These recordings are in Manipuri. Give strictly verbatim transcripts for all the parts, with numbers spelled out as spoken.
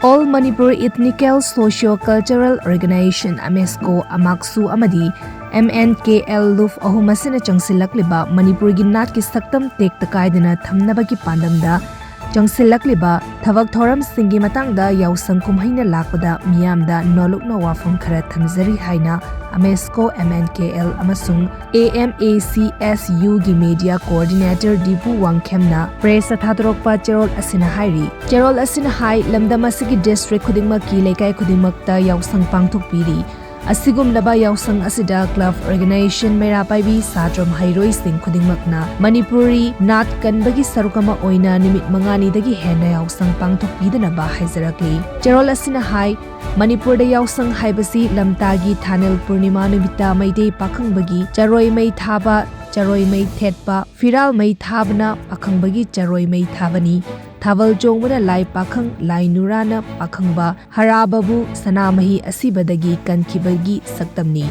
All Manipur Ethnical Socio-Cultural Organization, ꯑꯃꯦꯁꯀꯣ, ꯑꯃꯥꯛꯁꯨ ꯑꯃꯗꯤ ꯑꯦꯝ ꯑꯦꯟ ꯀꯦ ꯑꯦꯜ ꯂꯨꯐ ꯑꯍꯨꯝ ꯑꯁꯤꯅ ꯆꯪꯁꯤꯜꯂꯛꯂꯤꯕ ꯃꯅꯤꯄꯨꯔꯒꯤ ꯅꯥꯠꯀꯤ ꯁꯛꯇꯝ ꯇꯦꯛꯇ ꯀꯥꯏꯗꯅ ꯊꯝꯅꯕꯒꯤ ꯄꯥꯟꯗꯝꯗ ꯆꯪꯁꯤꯜꯂꯛꯂꯤꯕ ꯊꯕꯛ ꯊꯧꯔꯝꯁꯤꯡꯒꯤ ꯃꯇꯥꯡꯗ ꯌꯥꯎꯁꯪ ꯀꯨꯝꯍꯩꯅ ꯂꯥꯛꯄꯗ ꯃꯤꯌꯥꯝꯗ ꯅꯣꯂꯨꯛꯅ ꯋꯥꯐꯝ ꯈꯔ ꯊꯝꯖꯔꯤ ꯍꯥꯏꯅ ꯑꯃꯦꯁꯀꯣ, ꯑꯦꯝ ꯑꯦꯟ ꯀꯦ ꯑꯦꯜ ꯑꯃꯁꯨꯡ A M A C S ꯌꯨꯒꯤ media coordinator ꯗꯤꯄꯨ ꯋꯥꯡꯈꯦꯝꯅ press ꯊꯥꯗꯣꯔꯛꯄ ꯆꯦꯔꯣꯜ ꯑꯁꯤꯅ ꯍꯥꯏꯔꯤ꯫ ꯆꯦꯔꯣꯜ ꯑꯁꯤꯅ ꯍꯥꯏ, ꯂꯝꯗꯝ ꯑꯁꯤꯒꯤ district ꯈꯨꯗꯤꯡꯃꯛꯀꯤ ꯂꯩꯀꯥꯏ ꯈꯨꯗꯤꯡꯃꯛꯇ ꯌꯥꯎꯁꯪ ꯄꯥꯡꯊꯣꯛꯄꯤꯔꯤ꯫ ꯑꯁꯤꯒꯨꯝꯂꯕ ꯌꯥꯎꯁꯪ ꯑꯁꯤꯗ club organization, ꯃꯩꯔꯥ ꯄꯥꯏꯕꯤ, ꯁꯥꯇ꯭ꯔ ꯃꯍꯩꯔꯣꯏꯁꯤꯡ ꯈꯨꯗꯤꯡꯃꯛꯅ ꯃꯅꯤꯄꯨꯔꯤ ꯅꯥꯠ ꯀꯟꯕꯒꯤ ꯁꯔꯨꯛ ꯑꯃ ꯑꯣꯏꯅ ꯅꯨꯃꯤꯠ ꯃꯉꯥꯅꯤꯗꯒꯤ ꯍꯦꯟꯅ ꯌꯥꯎꯁꯪ ꯄꯥꯡꯊꯣꯛꯄꯤꯗꯅꯕ ꯍꯥꯏꯖꯔꯛꯂꯤ꯫ ꯆꯦꯔꯣꯜ ꯑꯁꯤꯅ ꯍꯥꯏ, ꯃꯅꯤꯄꯨꯔꯗ ꯌꯥꯎꯁꯪ ꯍꯥꯏꯕꯁꯤ ꯂꯝꯇꯥꯒꯤ ꯊꯥꯅꯤꯜ ꯄꯨꯔꯅꯤꯃꯥ ꯅꯨꯃꯤꯠꯇ ꯃꯩꯇꯩ ꯄꯥꯈꯪꯕꯒꯤ ꯆꯔꯣꯏ ꯃꯩ ꯊꯥꯕ, ꯆꯔꯣꯏ ꯃꯩ ꯊꯦꯠꯄ, ꯐꯤꯔꯥꯜ ꯃꯩ ꯊꯥꯕꯅ ꯄꯥꯈꯪꯕꯒꯤ ꯆꯔꯣꯏ ꯃꯩ ꯊꯥꯕꯅꯤ꯫ ꯊꯥꯕꯜ ꯆꯣꯡꯕꯅ ꯂꯥꯏ ꯄꯥꯈꯪ, ꯂꯥꯏ ꯅꯨꯔꯥꯅ ꯄꯥꯈꯪꯕ, ꯍꯔꯥꯕꯕꯨ ꯁꯅꯥꯃꯍꯤ ꯑꯁꯤꯕꯗꯒꯤ ꯀꯟꯈꯤꯕꯒꯤ ꯁꯛꯇꯝꯅꯤ꯫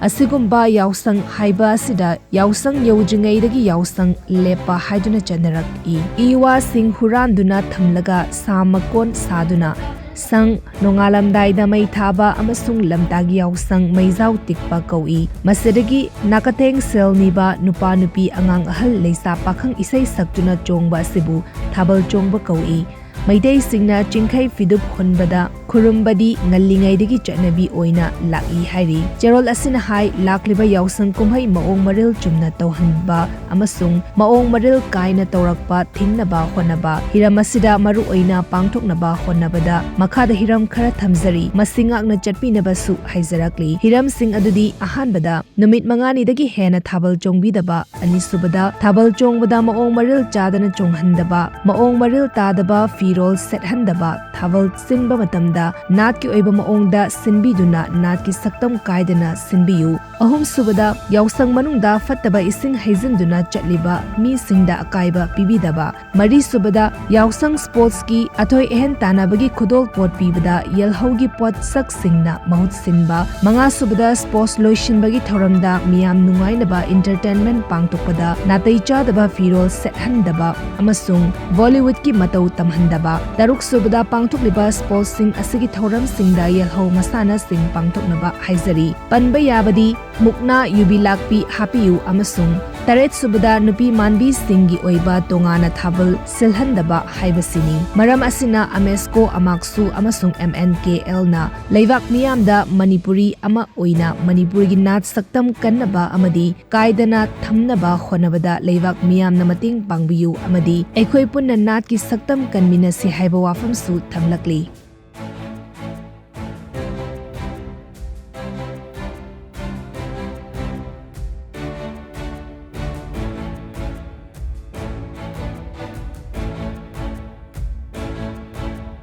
ꯑꯁꯤꯒꯨꯝꯕ ꯌꯥꯎꯁꯪ ꯍꯥꯏꯕ ꯑꯁꯤꯗ ꯌꯥꯎꯁꯪ ꯌꯧꯗ꯭ꯔꯤꯉꯩꯗꯒꯤ ꯌꯥꯎꯁꯪ ꯂꯦꯞꯄ ꯍꯥꯏꯗꯨꯅ ꯆꯠꯅꯔꯛꯏ꯫ ꯏ ꯋꯥꯁꯤꯡ ꯍꯨꯔꯥꯟꯗꯨꯅ ꯊꯝꯂꯒ ꯁꯥ ꯃꯀꯣꯟ ꯁꯥꯗꯨꯅ ꯁꯪ, ꯅꯣꯡꯉꯥꯜꯂꯝꯗꯥꯏꯗ ꯃꯩ ꯊꯥꯕ ꯑꯃꯁꯨꯡ ꯂꯝꯇꯥꯒꯤ ꯌꯥꯎꯁꯪ ꯃꯩꯖꯥꯎ ꯇꯤꯛꯄ ꯀꯧꯏ꯫ ꯃꯁꯤꯗꯒꯤ ꯅꯥꯀꯊꯦꯡ ꯁꯦꯜ ꯅꯤꯕ, ꯅꯨꯄꯥ ꯅꯨꯄꯤ ꯑꯉꯥꯡ ꯑꯍꯜ ꯂꯩꯁꯥ ꯄꯥꯈꯪ ꯏꯁꯩ ꯁꯛꯇꯨꯅ ꯆꯣꯡꯕ ꯑꯁꯤꯕꯨ ꯊꯥꯕꯜ ꯆꯣꯡꯕ ꯀꯧꯏ꯫ ꯃꯩꯇꯩꯁꯤꯡꯅ ꯆꯤꯡꯈꯩ ꯐꯤꯗꯨꯞ ꯍꯨꯟꯕꯗ ꯈꯨꯔꯨꯝꯕꯗꯤ ꯉꯜꯂꯤꯉꯩꯗꯒꯤ ꯆꯠꯅꯕꯤ ꯑꯣꯏꯅ ꯂꯥꯛꯏ ꯍꯥꯏꯔꯤ꯫ ꯆꯦꯔꯣꯜ ꯑꯁꯤꯅ ꯍꯥꯏ, ꯂꯥꯛꯂꯤꯕ ꯌꯥꯎꯁꯪ ꯀꯨꯝꯍꯩ ꯃꯑꯣꯡ ꯃꯔꯤꯜ ꯆꯨꯝꯅ ꯇꯧꯍꯟꯕ ꯑꯃꯁꯨꯡ ꯃꯑꯣꯡ ꯃꯔꯤꯜ ꯀꯥꯏꯅ ꯇꯧꯔꯛꯄ ꯊꯤꯡꯅꯕ ꯍꯣꯠꯅꯕ, ꯍꯤꯔꯝ ꯑꯁꯤꯗ ꯃꯔꯨꯑꯣꯏꯅ ꯄꯥꯡꯊꯣꯛꯅꯕ ꯍꯣꯠꯅꯕꯗ ꯃꯈꯥꯗ ꯍꯤꯔꯝ ꯈꯔ ꯊꯝꯖꯔꯤ, ꯃꯁꯤ ꯉꯥꯛꯅ ꯆꯠꯄꯤꯅꯕꯁꯨ ꯍꯥꯏꯖꯔꯛꯂꯤ꯫ ꯍꯤꯔꯝꯁꯤꯡ ꯑꯗꯨꯗꯤ, ꯑꯍꯥꯟꯕꯗ, ꯅꯨꯃꯤꯠ ꯃꯉꯥꯅꯤꯗꯒꯤ ꯍꯦꯟꯅ ꯊꯥꯕꯜ ꯆꯣꯡꯕꯤꯗꯕ, ꯑꯅꯤꯁꯨꯕꯗ, ꯊꯥꯕꯜ ꯆꯣꯡꯕꯗ ꯃꯑꯣꯡ ꯃꯔꯤꯜ ꯆꯥꯗꯅ ꯆꯣꯡꯍꯟꯗꯕ, ꯃꯑꯣꯡ ꯃꯔꯤꯜ ꯇꯥꯗꯕ ꯐꯤꯔꯣꯜ ꯁꯦꯠꯍꯟꯗꯕ, ꯊꯥꯕꯜ ꯁꯤꯟꯕ ꯃꯇꯝꯗ ꯅꯥꯠꯀꯤ ꯑꯣꯏꯕ ꯃꯑꯣꯡꯗ ꯁꯤꯟꯕꯤꯗꯨꯅ ꯅꯥꯠꯀꯤ ꯁꯛꯇꯝ ꯀꯥꯏꯗꯅ ꯁꯤꯟꯕꯤꯌꯨ꯫ ꯑꯍꯨꯝꯁꯨꯕꯗ, ꯌꯥꯎꯁꯪ ꯃꯅꯨꯡꯗ ꯐꯠꯇꯕ ꯏꯁꯤꯡ ꯍꯩꯖꯤꯟꯗꯨꯅ ꯆꯠꯂꯤꯕ ꯃꯤꯁꯤꯡꯗ ꯑꯀꯥꯏꯕ ꯄꯤꯕꯤꯗꯕ꯫ ꯃꯔꯤꯁꯨꯕꯗ, ꯌꯥꯎꯁꯪ sportsꯀꯤ ꯑꯊꯣꯏ ꯑꯍꯦꯟ ꯇꯥꯟꯅꯕꯒꯤ ꯈꯨꯗꯣꯜ ꯄꯣꯠ ꯄꯤꯕꯗ ꯌꯦꯜꯍꯧꯒꯤ ꯄꯣꯠꯁꯛꯁꯤꯡꯅ ꯃꯍꯨꯠ ꯁꯤꯟꯕ꯫ ꯃꯉꯥꯁꯨꯕꯗ, sports ꯂꯣꯏꯁꯤꯟꯕꯒꯤ ꯊꯧꯔꯝꯗ ꯃꯤꯌꯥꯝ ꯅꯨꯡꯉꯥꯏꯅꯕ entertainment ꯄꯥꯡꯊꯣꯛꯄꯗ ꯅꯥꯇꯩ ꯆꯥꯗꯕ ꯐꯤꯔꯣꯜ ꯁꯦꯠꯍꯟꯗꯕ ꯑꯃꯁꯨꯡ Bollywoodꯀꯤ ꯃꯇꯧ ꯇꯝꯍꯟꯗꯕ꯫ ꯇꯔꯨꯛꯁꯨꯕꯗ, ꯄꯥꯡꯊꯣꯛ ꯄꯥꯡꯊꯣꯛꯂꯤꯕ ꯁ꯭ꯄꯣꯔꯠꯁꯤꯡ ꯑꯁꯤꯒꯤ ꯊꯧꯔꯝꯁꯤꯡꯗ ꯌꯦꯜꯍꯧ ꯃꯁꯥꯟꯅꯁꯤꯡ ꯄꯥꯡꯊꯣꯛꯅꯕ ꯍꯥꯏꯖꯔꯤ꯫ ꯄꯟꯕ ꯌꯥꯕꯗꯤ ꯃꯨꯛꯅꯥ ꯌꯨꯕꯤ ꯂꯥꯛꯄꯤ ꯍꯥꯞꯄꯤꯌꯨ ꯑꯃꯁꯨꯡ ꯇꯔꯦꯠ ꯁꯨꯕꯗ ꯅꯨꯄꯤ ꯃꯥꯟꯕꯤꯁꯤꯡꯒꯤ ꯑꯣꯏꯕ ꯇꯣꯉꯥꯟꯅ ꯊꯥꯕꯜ ꯁꯤꯜꯍꯟꯗꯕ ꯍꯥꯏꯕꯁꯤꯅꯤ꯫ ꯃꯔꯝ ꯑꯁꯤꯅ ꯑꯃꯦꯁꯀꯣ, ꯑꯃꯥꯛꯁꯨ ꯑꯃꯁꯨꯡ ꯑꯦꯝ ꯑꯦꯟ ꯀꯦ ꯑꯦꯜꯅ ꯂꯩꯕꯥꯛ ꯃꯤꯌꯥꯝꯗ ꯃꯅꯤꯄꯨꯔꯤ ꯑꯃ ꯑꯣꯏꯅ ꯃꯅꯤꯄꯨꯔꯒꯤ ꯅꯥꯠ ꯁꯛꯇꯝ ꯀꯟꯅꯕ ꯑꯃꯗꯤ ꯀꯥꯏꯗꯅ ꯊꯝꯅꯕ ꯍꯣꯠꯅꯕꯗ ꯂꯩꯕꯥꯛ ꯃꯤꯌꯥꯝꯅ ꯃꯇꯦꯡ ꯄꯥꯡꯕꯤꯌꯨ ꯑꯃꯗꯤ ꯑꯩꯈꯣꯏ ꯄꯨꯟꯅ ꯅꯥꯠꯀꯤ ꯁꯛꯇꯝ ꯀꯟꯃꯤꯟꯅꯁꯤ ꯍꯥꯏꯕ ꯋꯥꯐꯝꯁꯨ ꯊꯝꯂꯛꯂꯤ꯫